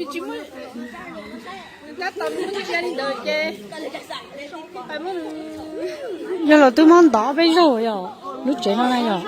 Yog los twb muab ntov peb zaug yom, lub tsev no na yom.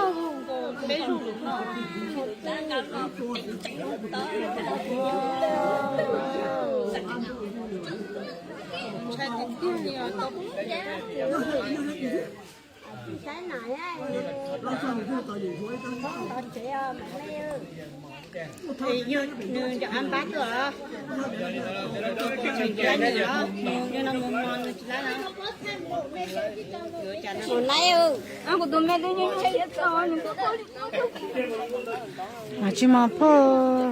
Tsis mas phauj,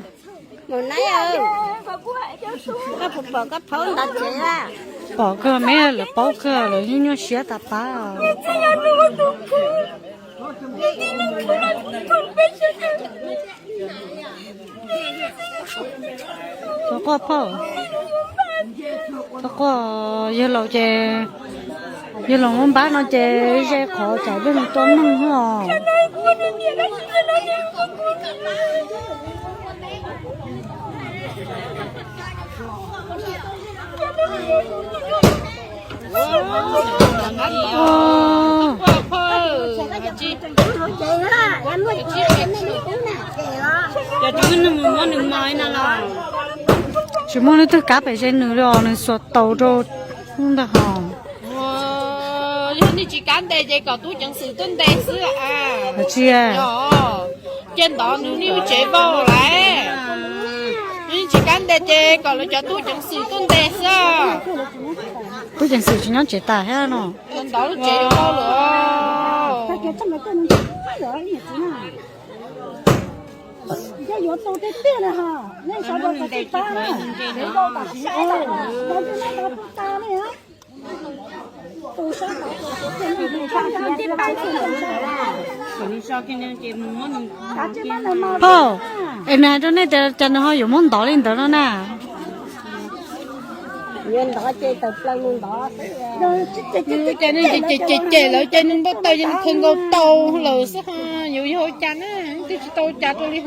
koj puas pom koj phaub ntov tsev? Pom kawg, me lawv paub kawg, lawv nyuaj nyuaj siab tas pab. Thov quaj phauj, thov quaj. Yawg laus ces, yawg laus muab npab no ces ze qhov tsam yog nws tua neeg os. Tsis muaj leej twg kav pem ze nws li os, nws xuas taus rau ntag hos. Yog nej tsis kav ntes ces kom tub ceev xwm tuaj ntes xwb. Tsis, ces ntov nws niaj lub tsev vau lawm. Yog nej tsis kav ntes ces kom lawv cov tub ceev xwm tuaj ntes xwb. Tub ceev xwm tsis nyob tsev tas thiab no. Ntov lub tsev vau lawm. Phauj, es nws hais rau nej tias cas nws ho yuav muab ntov li ntawd no na? Ces cem cem lawv ces nws npau taws ces nws khaws nkaus tau lawm xwb, yuav yog ua cas na, twb tsis tau ua cas rau li.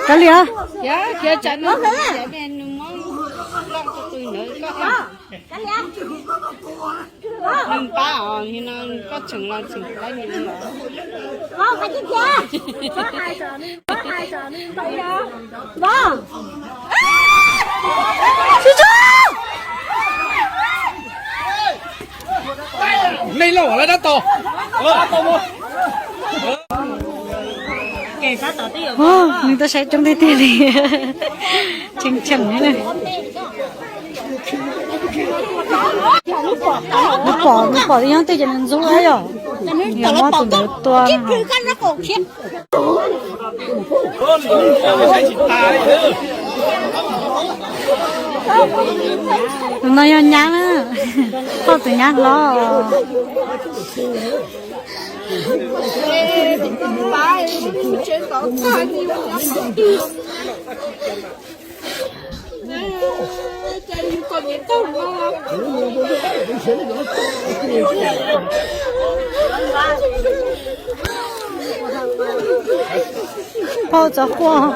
Kav liam, nws pab os, koj tseem los tseem pab nws. Nej lauj, lawv dab tos. Nws tuaj saib coob tiag tiag li. Cheem cheem li. Nws pom, nws pom tias nyob twg ces nws ntxub yom. Yog muab tus ntawd tua. Tus no yog nyab na, phauj tus nyab hlob. Phauj txov quaj.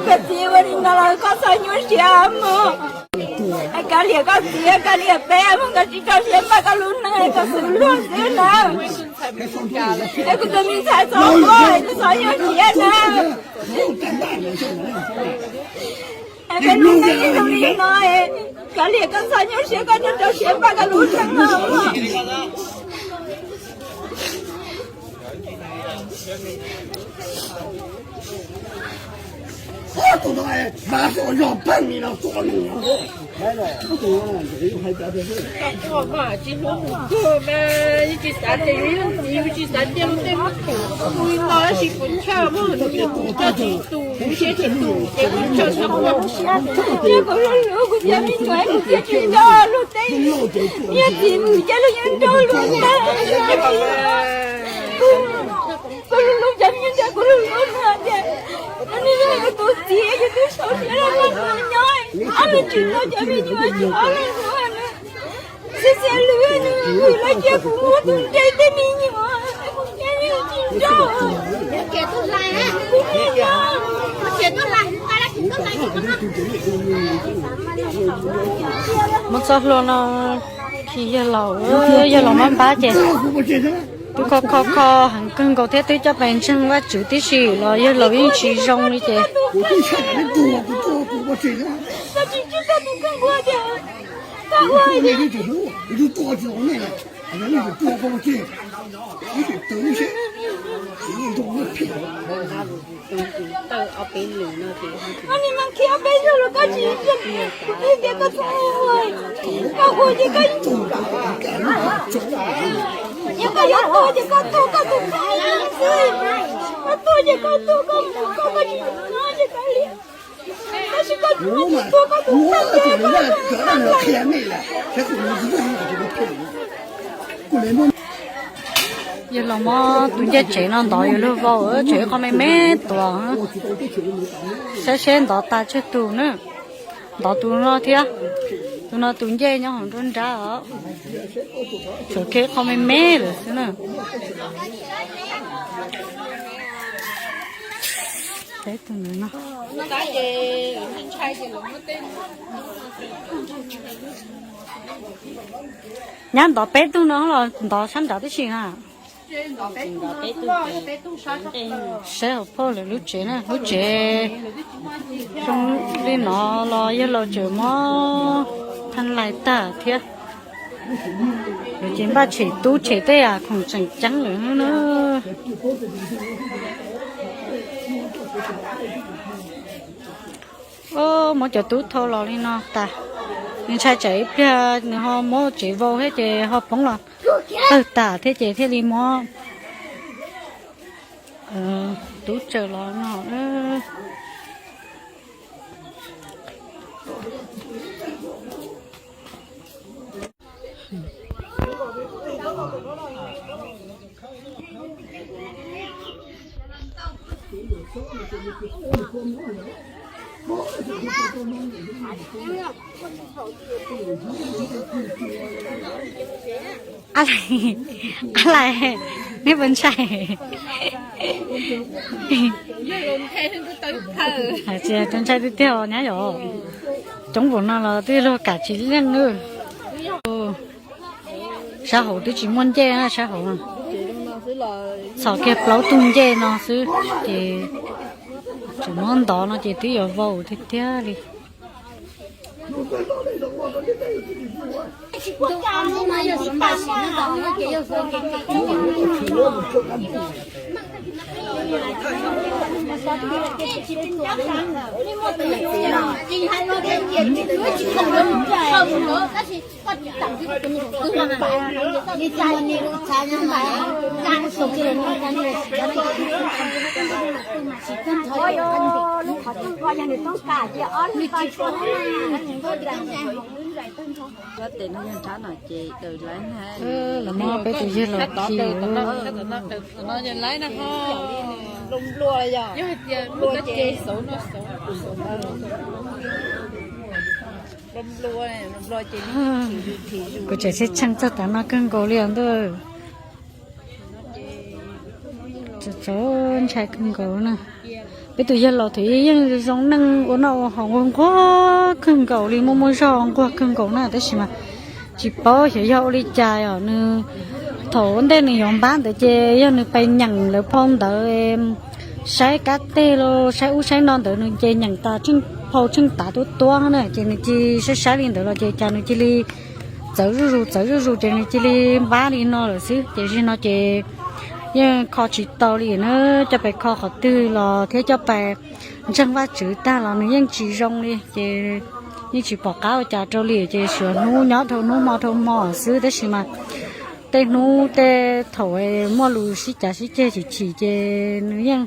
Koj txiv ua li no los koj txhob nyuaj siab mog. Kav liam koj txiv, kav liam peb mog, koj tsis tso siab npaj koj lub neej, koj xwm luag xwb na. Es kuv tus me ntxhais txhob quaj, txhob nyuaj siab na. Peb lub neej zoo li no, kav liam koj txhob nyuaj siab, koj tso siab npaj koj lub neej no. Tus no mas xyov yog pheej li no xyov nws. Tsis hlub mus kawg mas, yeej tsis xav tias yus yog txiv, yus tsis xav tias luag tej muab tus li no, tab sis kuv ntshaw muab tus ntshaw tsis tus, kuv siab tsis tus, ces kuv ntshaw tsis tus. Kuv siab, kuv hlub kuv cov me nyuam, kuv thiaj tsis nco luag tej, yog txiv mus ces luag yeej nco luag ntag. Kuv hlub hlub cov me nyuam ntag, kuv hlub hlub luag tias, no ne yog kuv tus txiv, yus twb sau siab los nrog nws nyob, ob leeg tsis tau cov me nyuam, tsis ob leeg hlub nws. Xib xiab lwm nws lawv cia kuv muab tus ntsej tej me nyuam, kuv thiaj li tsis nco. Kuv thiaj nco. Muab txoj hlua no khi yawg laus, yawg laus mab npab ces twb kho kho kho heev kawg nkaus thiab twb coj pes ntseeg Vajtswv tib si los yawg laus yeej tsis zoo li ces. Koj nim mas khiav peb zaug los koj tsis, kuv twb tias koj txhob ua, koj ua ces koj, yog koj yuav tuag ces koj tuag koj tus kheej xwb, koj tuag ces koj tuag koj mus koj, koj tsis nyob ces koj li. Tab sis koj tsis tuag koj tus kheej ces koj. Yawg laus muab tus ncej tsev no ntov yuav luag vau, tseem ib qho me me tuaj. Saib seb ntov tas tsawg tus na. Ntov tus no thiab. Tus no tus ncej nyob hauv nruab nrab os. Tseem khiav ib qho me me lawm xwb na. Peb tus ntawd no. Nyab ntov peb tug no los ntov sab nrad tib si na. Saib hauv phauj lawv lub tsev na, lub tsev zoo li no los yawg laus tseem muab thaij lais tag thiab. Lawv ces npaj tshem tub tshem tej yam khoom tseem ceeb lawm na. Muab cov tub thau los li no tas, nws ntshai tsam ib pliag nws ho muab tsev vau thiab ces ho poob los tawg tas thiab ces thiaj li muab tub tsaws los no. Ab lais, ab lais, neb puas ntshai? Tsis ntshai tiag tiag os nyab yom. Coob npaum no los twb luag kam tsis leej na. Sab hauv twb tsis muaj ncej na, sab hauv txhos kiag plaub tug ncej no xwb ces tseem muab ntov no ces twb yuav vau tiag tiag li. Lawv muab peb tus yawg laus khi. Kuv tseem sib tsheej txog tav no kawg nkaus li os ntuj. Txaus ntshai kawg nkaus na. Peb tus yawg laus thaum ub yeej zoo neej ua noj ua haus nquag nquag kawg nkaus li, muaj muaj zog nquag kawg nkaus na, tab sis mas tsis paub xyov yog ua li cas os nws, thaum ua ntej nws yuav npab ntawd ces yog nws pais nyeem lawv phau ntawv, saib kab teg los saib ub saib no ntawd nws ces nyeem tas tsheej phau tsheej tav tuab tuab na, ces nws cia saib saib li ntawd los ces cas nws cia li txawv zuj zus txawv zuj zus ces nws cia li npab li no lawm xwb. Ces zim no ces Yeej kho tsis tau li na, coj pais kho qhov twg los thiab coj pais ntseeg Vajtswv tag los nws yeej tsis zoo li ces yeej tsis pom qab ua cas rau li ces suav hnub nyob dhau hnub hmo dhau hmo xwb tab sis mas tej hnub tej thaum muaj lus sib cav sib ceg chim chim ces nws yeej,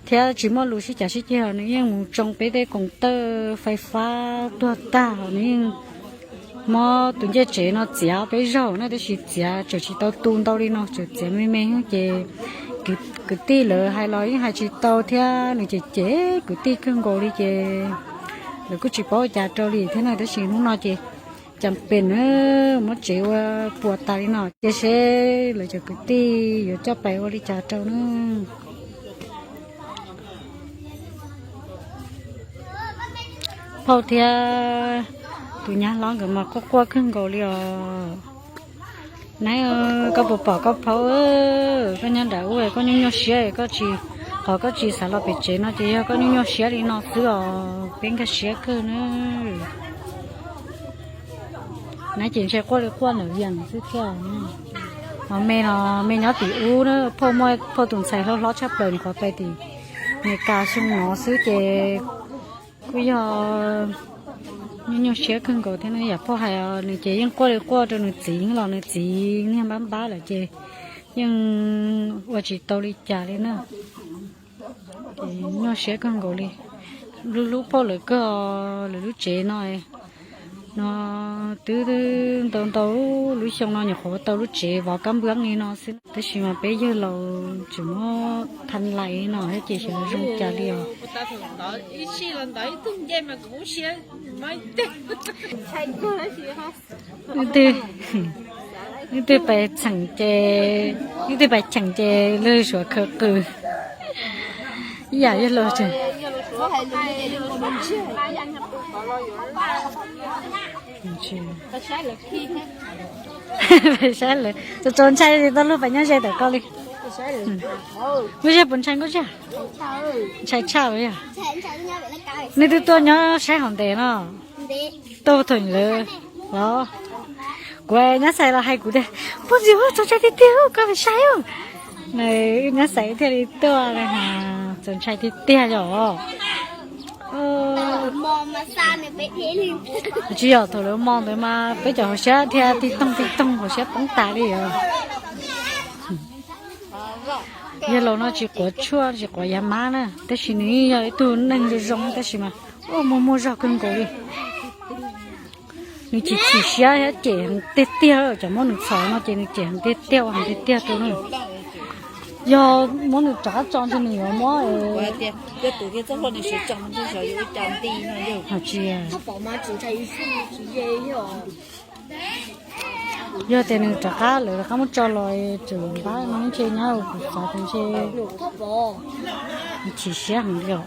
thiab tsis muaj lus sib cav sib ceg nws yeej mus tsoo peb tej koom tawj fais fab tuag tag nws yeej muab tus ncej tsev no txiav peb zaug na tab sis txiav tseem tsis tau tu ntau li no tseem txiav me me ces kwv tij lawv hais los yeej hais tsis tau thiab nws cem cem kwv tij kawg nkaus li ces lawv kuj tsis paub ua cas rau li thiab na tab sis hnub no ces cas pem na muab tsev ua puas tas li no ces seb lawv cov kwv tij yuav coj pais ua li cas rau na. Phauj thiab tus nyab hlob nkawd mas quaj quaj kawg nkaus li os. Nab, koj puas pom koj phauj? Koj nyob nram ub koj nyuaj nyuaj siab, koj tsis, qhov koj tsis xav los pem tsev no ces yog koj nyuaj nyuaj siab li no xwb os, peb nkag siab kawg na. Nab ces ntshe quaj li quaj ntawm Vias xwb thiab. Ho me no, me nyob tim ub na, phauj muaj phauj tus ntxhais hlob hlob tshaj plaws nws qhuav pais tim Meskas xyoo no xwb ces kuj yog nyuaj nyuaj siab kawg nkaus thiab na. Yam phauj hais nws ces yeej quaj li quaj rau nws txiv los nws txiv niag npab npab lawm ces yeej ua tsis tau li cas li na. Ces nyuaj siab kawg nkaus li. Hlub hlub phauj lawv kawg, lawv lub tsev no, no twb ntau ntau lub xyoo no nyuam qhuav tau lub tsev vov kab npwab li no xwb tab sis mas peb yawg laus tseem muab tha lais no thiab ces xyov zoo cas li os. Ib twb, ib twg pais txheem ces, ib twg pais cheem ces lawv suav khawv qws. Ib yam yog lawv tseem saib lawv, txaus ntshai li tau luag pais nyob ze ntawm koj li. Nkauj Zaj puas ntshai Nkauj Zaj? Ntshai tshaj li yog. Nws twb tuaj nyob saib hauv ntev no. Tuaj thaum lawv, kuv nyab xais los hais kuv tias, poj ntxwg txaus ntshai tiag tiag koj pais saib. Nyab xais thiaj li tuaj, txaus ntshai tiag tiag yom. Tsis yog thaum lawv mo ntawd mas peb cov hauv siab dhia tig toog tig toog hauv siab poob tas li os. Yawg laus no tsis quav tshuaj tsis quav yav mab na tab sis nws yog ib tug neeg zoo zoo tab sis mas muaj muaj zog kawg nkaus li. Nws chim chim siab thiab cem heev tiag tiag, cov muab nws txhom no ces nws cem heev tiag tiag ua heev tiag tiag rau na. Yog muab nws rov qab tso ntshe nws yuav muab, yog tias nws rov qab lawv rov qab muab tso los tseem npab no ntshe nyab kuv xav tias ntshe chim siab heev li os.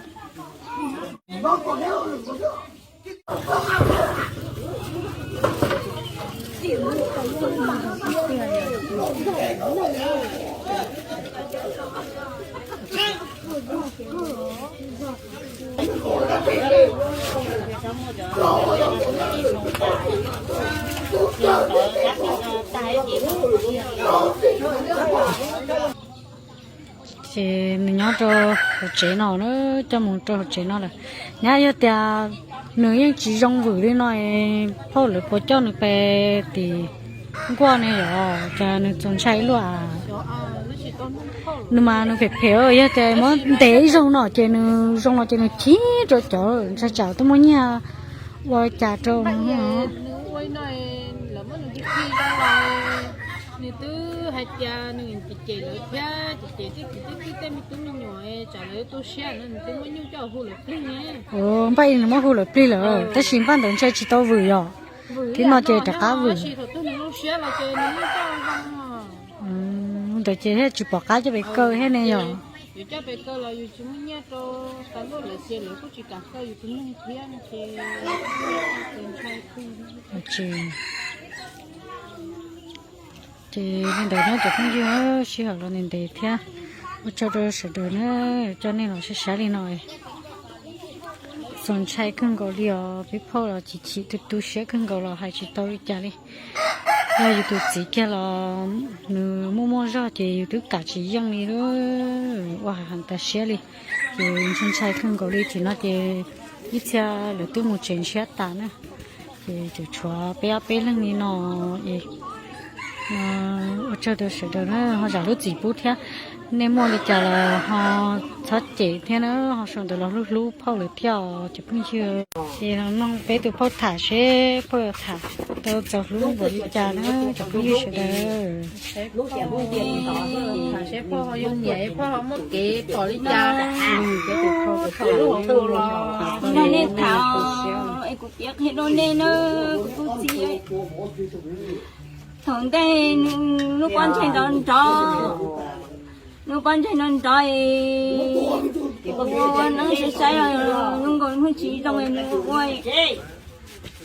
Ces nws nyob rau hauv tsev no na, coj mus rau hauv tsev no lawm. Nyab yog tias nws yeej tsis zoo vwm li no, phauj lawv puas coj nws pais tim nkuaj ne yom, cas nws txaus ntshai luaj. Nws mas nws phem phem, yog tias muab ntes ib zaug no ces nws zoo los ces nws chim rau cov ntshai tsam twb muaj nyiaj ua cas rau. Nws twb hais tias nws cem cem lawv thiab cem cem tej kwv tij tej me tub me nyuam tsam lawv tu siab no nws twb muaj nyuj coj hu lawv plig ne. Npaj nws muab hu lawv plig lawm tab sis npaj ntawd ntshai tsis tau vwm yom. Thib no ces rov qab vwm. Ntawd ces thiaj tsis pom qab coj pes kaw thiab ne yom. Yus coj pes kaw los yus tsis muaj nyiaj rau tas luaj lawm ces lawv kuj tsis kam kaw yus tus neeg thiab no ces. Ces li ntawd na cov phooj ywg, sij hawm los ntev ntev thiab, ua tsaug rau sawv daws na, coj nej los saib saib li no. Txaus ntshai kawg nkaus li os, peb phauj los chim chim tu tu siab kawg nkaus los hais tsis tau li cas li. Yog yus tus txiv kiag los nws muaj muaj zog ces yus twb kam tsis yeej li lawm, ua heev tas siab li. Ces ntshai ntshai kawg nkaus li, thaum no ces ib txhia lawv twb mus tsev ntshiab tas na, ces tseem tshuav peb ob peb leeg li no es ua tsaug rau sawv daws na ho zam lub txim pub thiab. Nej muaj li cas los ho txhob cem thiab na, ho sau ntawv los hlub hlub phauj lawv thiab os cov phooj ywg. Ces no mloog peb tus phauj tham seb phauj yuav tham tau txaus hlub npaum li cas na cov phooj ywg sawv daws. Tham seb phauj ho yog niam phauj ho muaj kev pom li cas. Tham lub hauv paus los nrog nej tham es kuv piav qhia rau nej na, kuv tus txiv. Thaum ntej nws lub pob ntseg nrov nrov, lub pob ntseg nrov nrov es ua neeb saib saib zoo nkaus hnub tsis zoo es nws ua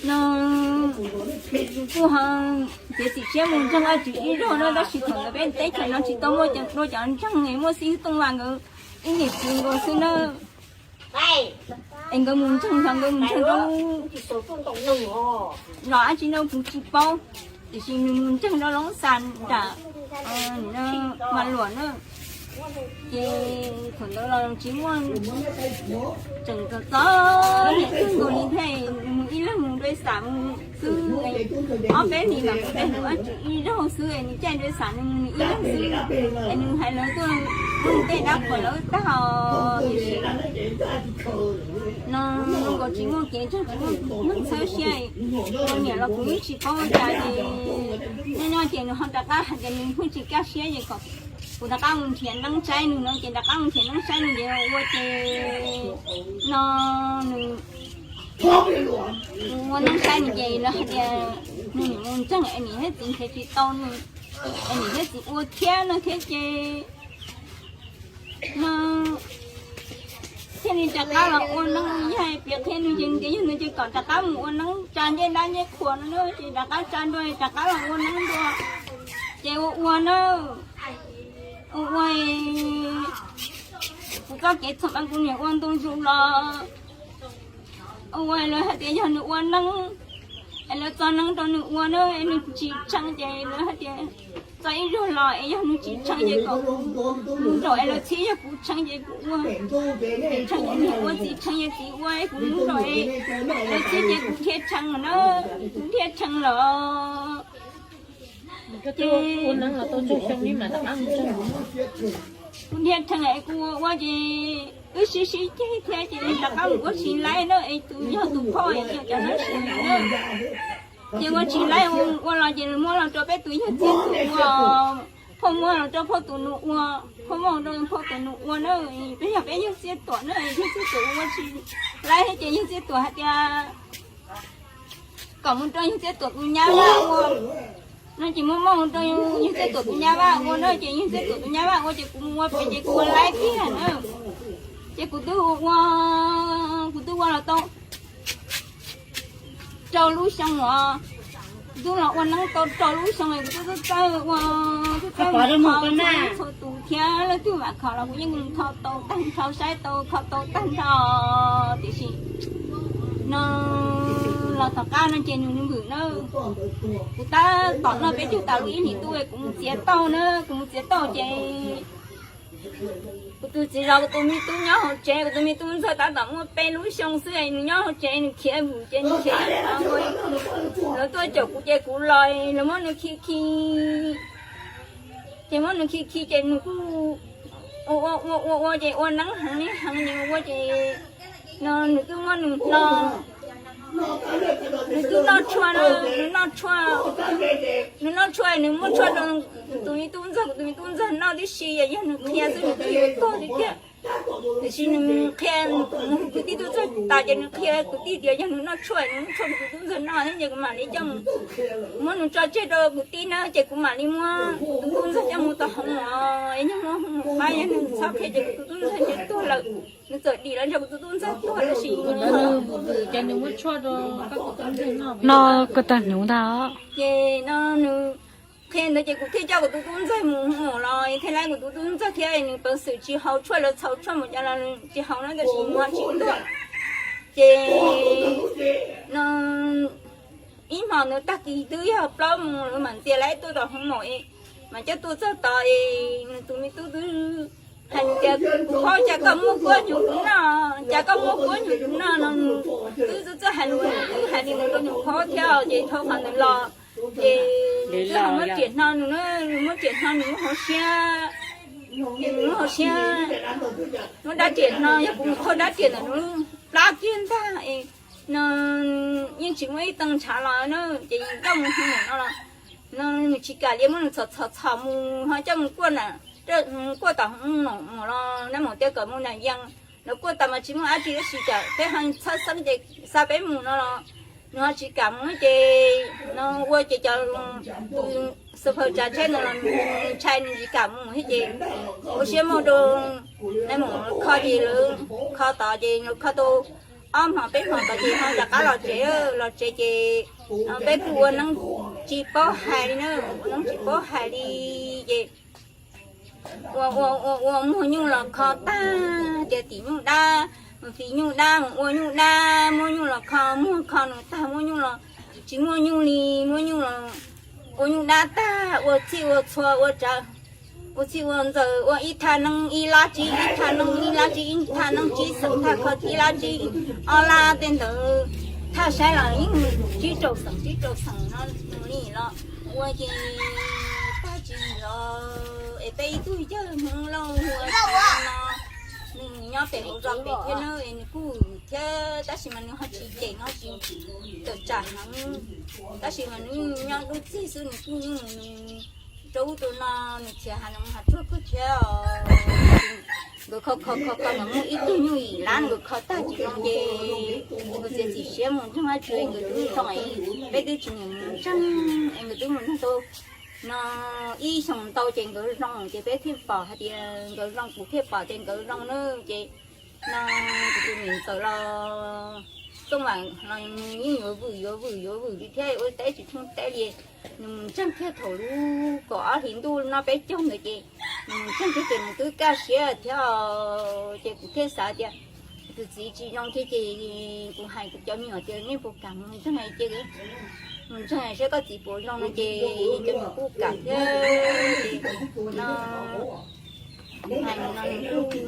no kuj ho txiav txim siab mus ntseeg Vajtswv ib zaug na, tab sis thaum ntawd peb teb chaws no tsis tau muaj dua cov ntseeg es muaj xib hwb Tooj Vas nkawd ib niam txiv nkaus xwb na. Es nkawd mus ntseeg, nkawd mus ntseeg rau los dab tsi no kuv tsis paub, tiam sis nws mus ntseeg rau loob xas nram Mas Luam na. Ces thaum ntawd los tsis muaj, tseem txom txom nyem kawg nkaus li thiab, mus ib leeg mus dua xam mus xwb. Ob peb hlis mas kuv caij mus Vajtswv ib zaug xwb es nws caij dua xam nws mus nws ib leeg xwb. Es nws hais lawv tuaj muab nws tej dab qhuas lawm tag os, tiam sis no nkaus tsis muaj kev ntseeg tsis muaj txhawb siab, ua niam los kuv yeej tsis paub ua cas ces nyob nyob ces nws ho rov qab hais tias nws pheej tsis kaj siab ces kom kuv rov qab mus nrhiav neeb saib nws no ces rov qab mus nrhiav neeb saib nws ces ua ces no nws mus ua neeb saib nws ces lawv hais tias nws mus ntseeg es niam thiab txiv nrhiav tsis tau nws, es niam thiab txiv ua thiab no thiab ces no thiaj li rov qab los ua neeb, yog piav qhia nws ces nws tias yog nws ces kom rov qab mus ua neeb tsa ncej dab ncej qhua no na, ces rov qab tsa dua rov qab los ua neeb dua. Ces ua ua na, ua ua kuv txoj kev txhaum mas kuv niam ua ntu zus los ua ua lawv hais tias yog nws ua neeb es lawv txo neeb rau nws ua na es nws tsis tshee ces lawv hais tias txo ib zaug los es yog nws tsis tshee ces kom kuv mus nraum es lawv txhib, yog kuv tshee ces kuv ua, tshee ces niam ua, txiv tshee ces txiv ua, kuv mus nraum es lawv txhib ces kuv dhia tshee lawm na, kuv dhia tshee lawm. Ces kuv dhia tshee es kuv ua ua ces wb sib sib ceg thiab ces rov qab mus ua tsis laib na es tus yog tus phauj es yog cov neeb sim na. Ces ua tsis laib ua los ces muab los rau peb tus yawg Txiaj Tuam ua, phauj muab los rau phauj tus nus ua, phauj muab los rau phauj tus nus ua na, peb yog peb yawg Txiaj Tuam na, yawg Txiaj Tuam ua tsis laib thiab ces yawg Txiaj Tuam hais tias kom mus rau yawg Txiaj Tuam tus nyab Vaj ua no ces muab muab mus rau yawg Txiaj Tuam tus nyab Vaj ua na, ces yawg Txiaj Tuam tus nyab Vaj ua ces kuv mus ua pem ces kuv ua laib tiag na. Ces kuv twb ua, kuv twb ua los tau rau lub xyoo uas, kuv twb los ua neeb tau rau lub xyoo es kuv twb txawj ua, twb txawj mus kho txhua tus thiab leej twg vam khom los kuv yeej mus kho tau tag nrho, saib tau kho tau tag nrho. Tiam sis no los tom qab no ces nws nws vwm na, kuv tab tom noj peb caug tas lub ib hlis ntuj kuv mus txiav tauj na, kuv mus txiav tauj ces kuv tus txiv zov kuv tus me tub nyob hauv tsev, kuv tus me tub ntxawg tab tom muaj peb lub xyoo xwb es nws nyob hauv tsev nws khiav vwm ces nws khiav, lawv tuaj caum kuv ces kuv los, lawv muab nws khi khi, ces muab nws khi khi ces nws kuj ua ua ua ua ces ua neeb heev li heev ces ua ces no nws twb muab nws no, nws twb noj tshuaj na, nws noj tshuaj, nws noj tshuaj nws muab tshuaj rau kuv tus me tub ntxawg, kuv tus me tub ntxawg noj tib si, yog nws qhia xwb nws twb yuav tuag tiag tiag. Tiam sis nws qhia, mus hu kwv tij tub ntxawg tas ces nws qhia kwv tij tias yog nws noj tshuaj nws muab tshuaj rau kuv tus tub ntxawg noj thiab ces kuv mam li coj mus, muab nws tso tseg rau kuv tij na ces kuv mam li muab kuv tus tub ntxawg coj mus tau hauv os, yog muab hu mus qab yog nws txhob qhia ces kuv tus tub ntxawg ces tuag lawm. Nws txawm dim los nrog kuv tus tub ntxawg tuag tab sis nws mus vwm ces nws muab tshuaj rau koj tus tub ntxawg noj koj tag hnyuv ntag. Ces no nws qhia ntawd ces kuv thiaj coj kuv tus tub ntxawg mus hu los thiaj laib kuv tus tub ntxawg thiab nws peev xwm tsis haus tshuaj, lawv txhaum tshuaj mus cas los tsis haus na tab sis nws ho tsis tuag. Ces no ib Ho nws tag kis twb yog plaub moos lawm mas ntxias lawv tuaj tom hoob mom es, mas coj tuaj txog tod es nws tus me tub twb hais nws tias, kuv phob, cas koj muab kuab nyuam kuv noj, cas koj muab kuab nyuam kuv noj no. Nws twb txawj hais lus, nws twb hais li ntawd rau nyuam phob thiab ces dhau qhov ntawd los ces nws twb ho muab riam hno nws, nws muab riam hno nws lub hauv siab, ces nws lub hauv siab muab dab riam hno, yog kuv mus qhau dab riam ntawm nws lub plab kiag ntag es no yeej tsis muaj ib tee ntshav los na, ces nrauj mus hmo no los no nws tsis kam li, muab nws txhom txhom txhom mus ho coj mus kuaj na, kuaj tom hoob mom los nab mom tias kom mus nram yees, lawv kuaj tas mas tsis muaj dab tsi tab sis cas peb ho txhawj xeeb ces xa peb mus no los nws ho tsis kam mus ces no ua ces cov tus xu phaw tsav tsheb no los nws ntshai nws tsis kam mus thiab ces ua siab muag rau nab mom kho ces lawv kho tod ces lawv kho tau ob hmo peb hmo tod ces ho rov qab los tsev, los tsev ces peb kuj ua neeb tsis paub hais li na, ua neeb tsis paub hais li ces ua ua ua ua muag nyuj los kho tag, tias tim nyuj dab, mus fiv nyuj dab, mus ua nyuj dab, muab nyuj los kho, muag kho nws tag muab nyuj los tsis muaj nyuj li, muab nyuj los ua nyuj dab tag, ua txhij ua txhua ua tsav, ua txhij ua ntxaws, ua ib thaj neeb ib lab tsib, ib thaj neeb ib lab tsib, ib thaj neeb tsib xeem, thaj kho ib lab tsib, ob lab tej ntawd, thaj saib los yeej tsib rau xeem tsib rau xeem no li los ua ces tag tsis los es peb ib tug yawg Hmoob Lauj hu ua no, nws nyob pem hauv zos pem thiab na es nws kuj thiab tab sis mas nws ho tsis cem, nws ho tsis tawm tsam heev, tab sis mas nws yeej nyob dub txig xwb, nws kuj yeej rau ub rau no, nws txiav hav zoov hav tsuag kawg thiab. Nkawd kho kho kho kho nkawd muaj ib tug nyuj yim lab, nkawd kho tag tsis zoo ces nkawd txiav txim siab mus ntseeg Vajtswv, nkawd twb zoo, peb twb tsis nyiam mus ntseeg es nkawd twb mus ntseeg tau no ib xyoos ntau ces nkawd zoo ces peb thiaj pom hais tias nkawd zoo, kuv thiaj pom tias nkawd zoo na ces no kuv tus niam ntxawm los Tooj Vam los nws yeej yuav vwm yuav vwm yuav vwm li thiab ua teb tsis thooj teb li. Nws mus ntseeg kiag thaum lub kaum ob hlis ntuj no peb caug ntawd ces nws mus ntseeg kiag ces nws twb kaj siab thiab ces kuv thiaj xav tias tus txiv tsis zoo thiab ces kuv hais kuv cov me nyuam tias nej puas kam mus ntseeg ces mus ntseeg saib koj txiv puas zoo no ces cov me nyuam kuj kam thiab ces no hais no nws kuj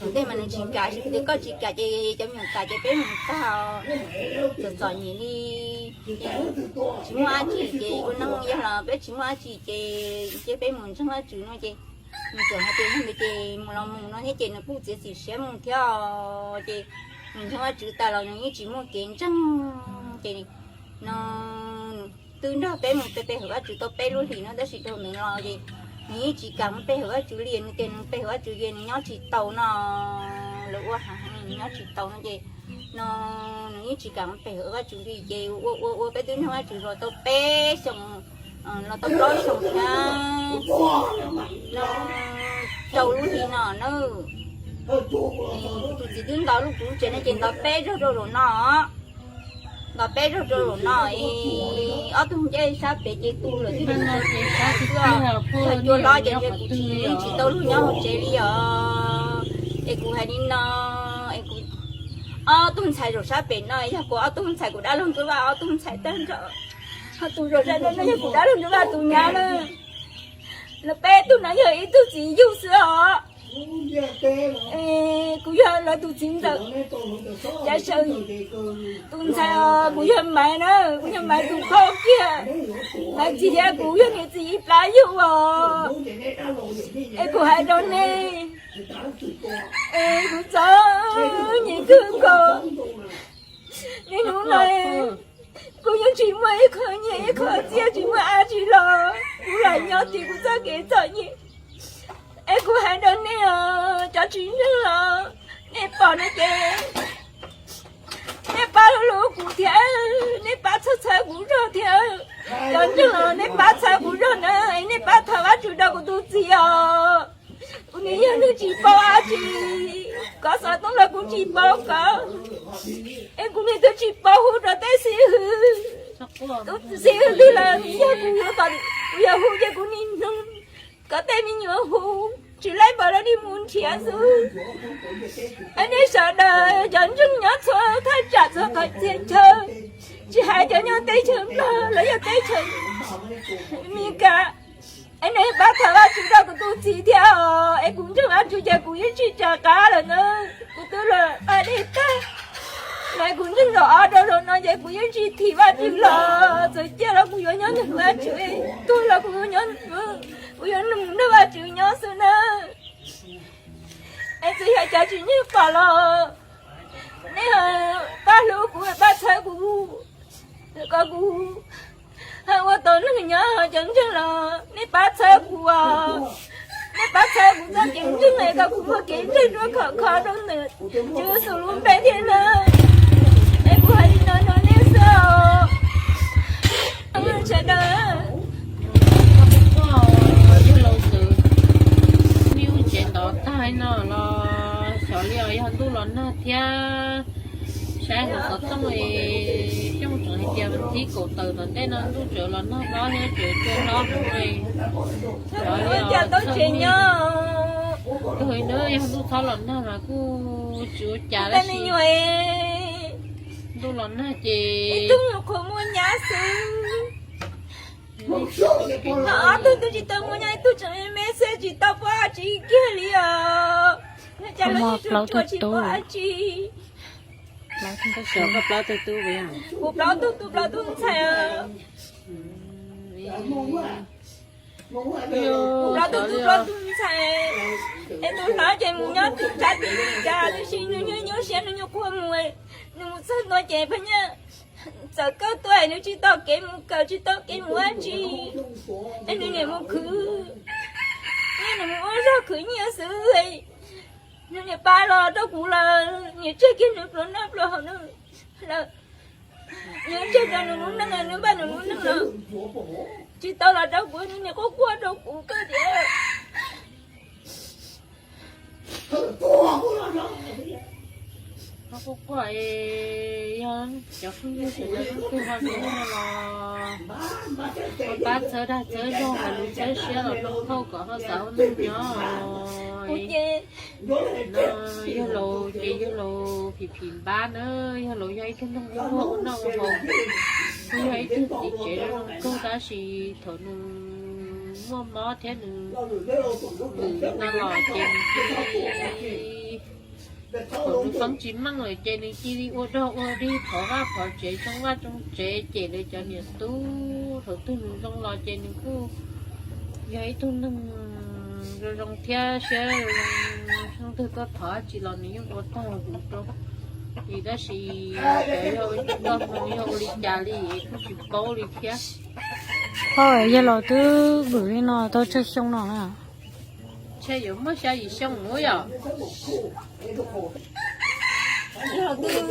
thaum ntej mas nws tsis kam, tias koj tsis kam ces cov me nyuam kam ces peb mus tag, txom txom nyem li, tsis muaj dab tsi ces ua neej yog los peb tsis muaj dab tsi ces cia peb mus ntseeg Vajtswv no ces nws txawm hais tias yog li ces mus los mus no thiab ces nws kuj txiav txim siab mus thiab ces nws ntseeg Vajtswv tas los nws yeej tsis muaj kev ntseeg ces no twb nrog peb mus pe pe hawm Vajtswv tau peb lub hlis no tab sis dhau ntawd los ces nws yeej tsis kam mus pe hawm Vajtswv li, nws tias nws pe hawm Vajtswv ces nws nyob tsis tau no, lawv ua heev heev nws nyob tsis tau no ces no nws yeej tsis kam mus pe hawm Vajtswv li ces ua ua ua peb twb nrog Vajtswv los tau peb xyoos, los tau plaub xyoos thiab no rau lub hli no na. Tus txiv twb ntaus lub kuv tsev no ces ntaus peb zaug rau zaum no, ntaus peb zaug rau zaum no es ob tug ncej sab pem ces tu lawm twb, yog cua hlob ces kuv tsis, yeej tsis tau luag nyob hauv tsev li os. Es kuv hais li no es kuv ob tug ntxhais zaum sab pem no yog kuv ob tug ntxhais, kuv dab laug Ntxuaj Vaj ob tug ntxhais tag nrho. Ho tus zaum sab no no yog kuv dab laug Ntxuaj Vaj tus nyab na. Lawv peb tug no yog ib tug txiv yug xwb os. Kuv yog lawv tus txiv ntxawm. Cav sawm tus ntxhais os, kuv yog Maiv na, kuv yog Maiv tus phauj kiag. Maiv txiv thiab kuv yog niam txiv ib plab yug os. Es kuv hais rau nej, es kuv txom nyem kawg nkaus. Niaj hnub no kuv yeej tsis muaj ib qho nyiaj ib qho txiaj, tsis muaj dab tsi los kuv lam nyob txij kuv txoj kev txom nyem. Es kuv hais rau nej os, cov tsis ntseeg los nej pom no ces nej pab hlub hlub kuv thiab, nej pab txhawb txhawb kuv zog thiab. Cov ntseeg los nej pab txhawb kuv zog na, es nej pab thov Vajtswv rau kuv tus txiv os. Kuv niag yog neeg tsis paub dab tsi, kov xov tooj los kuv tsis paub kov. Es kuv niag twb tsis paub hu rau tej xib hwb, tus xib hwb twg los yog kuv, kuv yog hu ces kuv niag hnub kov tej me nyuam hu, tsis laib npaum li mus nrhiav xwb. Es nej sawv daws cov ntseeg nyob txhua thaj tsam txhua qhov txhia chaw, Tsis hais cov nyob teb chaws Nplog los yog teb chaws Amelikas, es nej pab thov Vajtswv rau kuv tus txiv thiab os, es kuv ntseeg Vajtswv ces kuv yeej tsis rov qab lawm na. Kuv twb los dej tag, los kuv ntseeg zaum ob rau zaum no ces kuv yeej tsis thim Vajtswv los, txawm ciaj los kuv yuav nyob nrog Vajtswv, tuag los kuv yuav nyob, kuv yuav mus nrog Vajtswv nyob xwb na. Es txawm yog cov tsis nyiag pom los nej pab hlub kuv, pab txhawb kuv, kom kuv ua tau neeg nyob cov ntseeg los nej pab txhawb kuv os. Nej pab txhawb kuv txoj kev ntseeg es kom kuv muaj kev ntseeg dua khov kho rau ntawm Tswv Yexus lub npe thiab na. Es kuv hais li no rau nej xwb os. Sawv daws, yawg laus txawm nyob tsev ntov tag no los xyov li os, yog ntuj los nag thiab. Saib hauv xov tooj es Xyooj tseem hais tias thib kaum tawm tom ntej no ntuj tseem los nag hlob thiab tseem cua hlob heev li. Xyov li os, txhawj li. Tus hais no yog ntuj txhob los nag mas kuj tsis ua cas tab sis ntuj los nag ces ib tug nyuam qhuav muaj nyab xwb. Ob tug twb tsis tau muaj nyab, ib tug tseem me me xwb tsis tau pom dab tsi kiag li os. Cas lawv tsis tshua tsis pom dab tsi. Kuv plaub tug, tu plaub tug ntxhais. Kuv plaub tug, tu plaub tug ntxhais. Es tus hlob ces mus nyob tim tsab tim Meskas tiam sis nws nyuaj nyuaj siab, nws nyuam qhuav mus, nws mus txog ntua ces pheej nyiaj txawm kawg tuaj, nws tsis tau kev mus kawm, tsis tau kev mus dab tsi. Es nws niam mus khwv, nws mus ua zog khwv nyiaj xwb. Nws niam pab los rau kuv los niam tseg kiag nws pluas noj pluas haus lawm. Nws tseg rau nws lub neej, nws npaj nws lub neej los tsis tau los rau kuv, nws niam quaj quaj rau kuv kawg tias Quaj quaj es yog cov phooj ywg sawv daws leej twg ho hnov no los ho pab txhawb dag txhawb zog hais lus txhawb siab los rau phauj kom ho xav ua neeg nyob. Yawg laus ces yawg laus phim phim npab na, yawg laus yog ib tug neeg muaj muaj ua noj ua haus, kuj yog ib tug txiv tsev zoo kawg tab sis thaum nws muaj mob thiab nws vwm no los ces nws cia li thaum nws feeb tsis meej lawm ces nws cia li ua dog ua dig phov vaj phov tsev tsoo vaj tsoo tsev cem lawv cov niam tub. Thaum twg nws zoo los ces nws kuj yog ib tug neeg zoo zoo thiab siab zoo, leej twg tuaj thov dab tsi los nws yeej ua tag huv rau. Ces tab sis cov yog ua tsis tau no yog ua li cas li es kuj tsis paub li thiab. Ho yawg laus twb vwm li no tau tsawg xyoo no na? Ntshe yuav muaj xya yim xyoo ua yom. Yog twb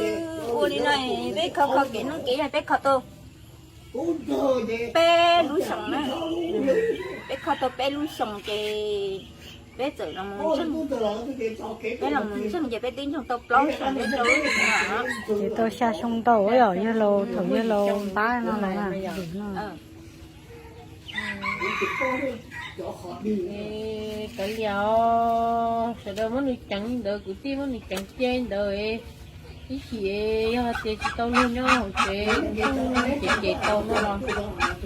ua li no, peb kho kho kev neej kev yaig peb kho tau peb lub xyoo na, peb kho tau peb lub xyoo ces peb txawm los mus ntseeg, peb los mus ntseeg ces peb twb ntseeg tau plaub xyoo peb rau lub xyoo no. Ces tau xya xyoo ntau yom, yawg laus thaum yawg laus npab no los na. Kav liam, sawv daws muab nws ceev li ntawd, kwv tij muab nws ceev cia li ntawd. Ib chim yog tias tsis tau luag nyob hauv tsev, ces ces tau no los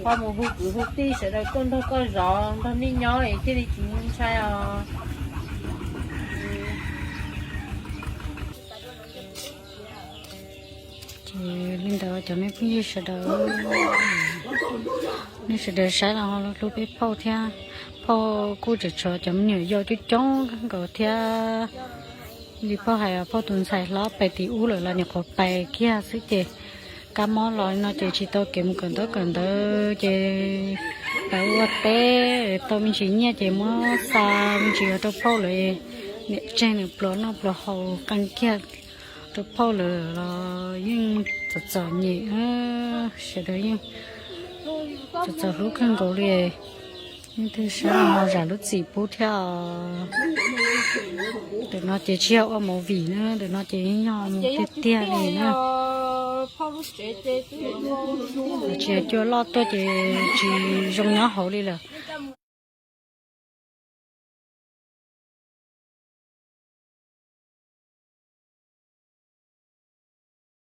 ho mus hu kwv hu tij sawv daws tuaj nrog koj zov nrog nej nyob es thiaj li tsis ntshai os. Ces li ntawd cov me phooj ywg sawv daws, nej sawv daws saib los ho hlub peb phauj thiab. Phauj kuj tseem tshuav cov me nyuam yaus coob coob kawg nkaus thiab. Li phauj hais, phauj tus ntxhais hlob pais tim ub lawm los nyuam qhuav pais kiag xwb ces kab mob los li no ces tsis tau kev mus kawm ntaub kawm ntawv ces pais ua teb tau me ntsis nyiaj ces muab xa me ntsis rau phauj lawm. Niam tseg nws pluas noj pluas haus qee kiag rau phauj lawm los yeej txom txom nyem, sawv daws yeej txom txom hlub kawg nkaus li. Leej twg saib los ho zam lub txim pub thiab. Ntawm no ces tsis yog ua movie na, ntawm no ces yog mus tiag tiag li na. Tsis yog cua loj tuaj ces tsis zoo nyob hauv li lawm.